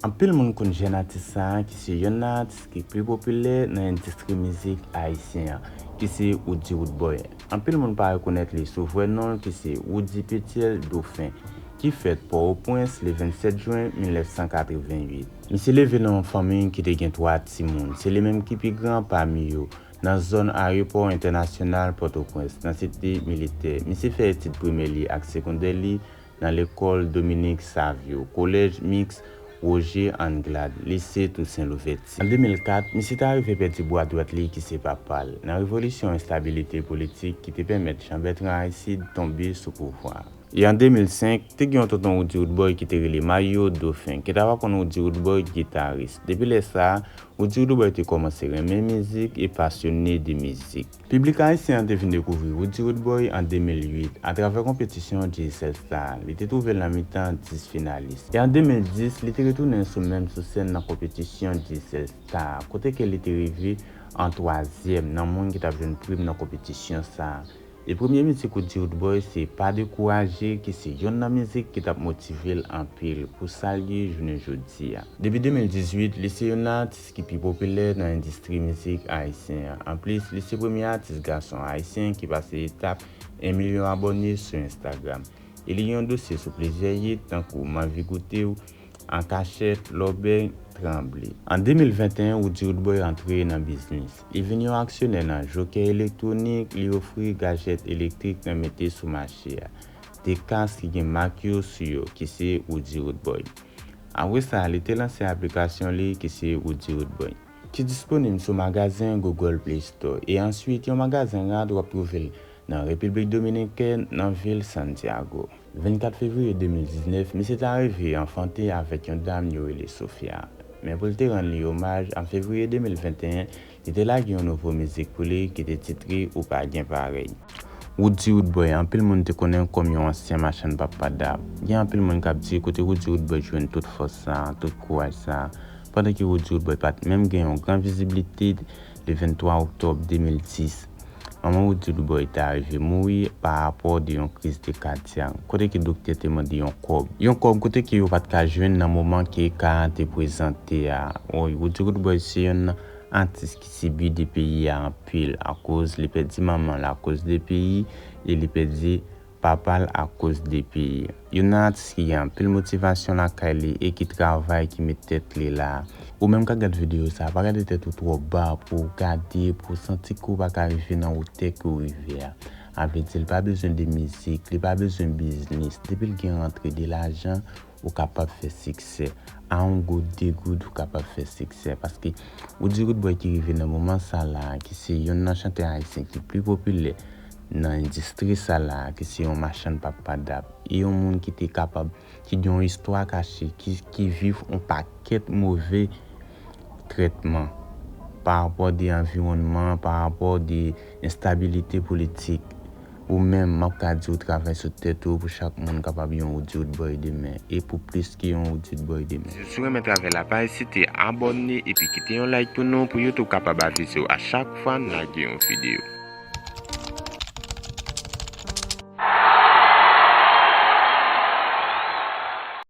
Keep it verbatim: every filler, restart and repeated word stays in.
Anpil moun konn jèn atis sa a, ki se yonn nan atis ki pi popilè nan endistri mizik ayisyen an, ki se Roody Roodboy. Anpil moun pa rekonèt li sou vrè non l, ki se Roody Pethiel Dauphin, ki fèt Pòtoprens le vennsèt jen mil nèf san katrevennuit. Misye leve nan yon fanmi ki te gen twa timoun. Se li menm ki pi gran pami yo, nan zòn ayewopò entènasyonal Pòtoprens, nan site militè. Misye fè etid primè li ak segondè li nan lekòl Dominique Savio, kolèj miks Roger Anglade, lise Toussaint Louverture. An de mil kat, misye ta rive pèdi bra dwat li ki se papa l, nan revolisyon enstabilite politik ki te pèmèt Jean Bertrand Aristide tonbe sou pouvwa. E an de mil senk, te gen yon tonton Roody Roodboy ki te rele Mario Dauphin, ki ta pa konn Roody Roodboy gitaris. Depi lè sa a, Roody Roodboy te kòmanse renmen mizik e pasyone de mizik. Piblik ayisyen an te vin dekouvri Roody Roodboy an de mil uit atravè konpetisyon Digicel Star. Li te twouve l nan mitan dis finalis. E an de mil dis, li te retounen sou menm sou sèn nan konpetisyon Digicel Star, kote ke li te rive an twazyèm nan moun ki t ap jwenn prim nan konpetisyon sa a. E premye mizik Roody Roodboy se Pa Dekouraje, ki se yonn nan mizik ki t ap motive l anpil pou sa l ye jounen jodi a. Depi de mil dizuit, li se yonn nan atis ki pi popilè nan endistri mizik ayisyen an. Anplis, li se premye atis gason ayisyen ki pase etap en milyon abòne sou Instagram. E li gen yon dosye sou plizyè hit, tankou M anvi goute w, An kachèt, Lòbèy, Tranble. An de mil venteyen, Roody Roodboy antre nan biznis. Li vin yon aksyonè nan Joker Electronic, li ofri gajèt elektrik nan mete sou mache a. De kas ki gen mak yo sou yo, ki se Roody Roodboy. Apre sa, li te lanse aplikasyon li, ki se Roody Roodboy, ki disponib sou magazen Google Play Store. E answit, yon magazen rad w ap twouve l nan Repiblik Dominikèn, nan vil Santiago. Vennkat fevriye de mil diznèf, misye ta rive anfante avèk yon dam yo rele Sofia. Men pou l te rann li omaj, an fevriye de mil venteyen, li te lage yon nouvo mizik pou li ki te titre Ou Pa Gen Parèy. Roody Roodboy, anpil moun te konnen l kòm yon ansyen machann pappadap. Gen anpil moun k ap di kote Roody Roodboy jwenn tout fòs sa, tout kouraj sa, pandan ke Roody Roodboy pa t menm gen yon gran vizibilite le vennntwa oktòb de mil dis. Manman Roody Roodboy ta rive mouri pa rapò de yon kriz de kadyak, kote ke doktè te mande yon kòb. Yon kòb kote ke yo pa t ka jwenn nan moman ke ka a te prezante a. Woy, Roody Roodboy se yonn nan atis ki sibi de peyi a anpil, akoz li pèdi manman l akoz de peyi e li pèdi papa l akoz de peyi. Youn nan atis ki gen anpil motivasyon lakay li e ki travay, ki met tèt li la. Ou menm k ap gad videyo sa, pa gade tèt ou twò ba pou w gade, pou w santi ke w pa ka rive nan wotè ke w rive a. A vle di, li pa bezwen de mizik, li pa bezwen biznis. Depi l gen rantre de lajan, ou kapab fè siksè. A yon goud, de goud, ou kapab fè siksè. Paske Roody Roodboy ki rive nan moman sa la, ki se yonn nan chantè ayisyen ki pi popilè nan endistri sa la, ki se yon machann pappadap, e yon moun ki te kapab, ki gen yon istwa kache, ki, ki viv yon pakèt move trètman pa rapò de anviwònman, pa rapò de enstabilite politik. Ou menm, m ap ka di w travay sou tèt ou pou chak moun kapab yon Roody Roodboy demen, e pou plis ke yon Roody Roodboy demen. Si w renmen travay la, pa ezite abòne epi kite yon like pou nou, pou YouTube kapab avize w a chak fwa n lage yon videyo.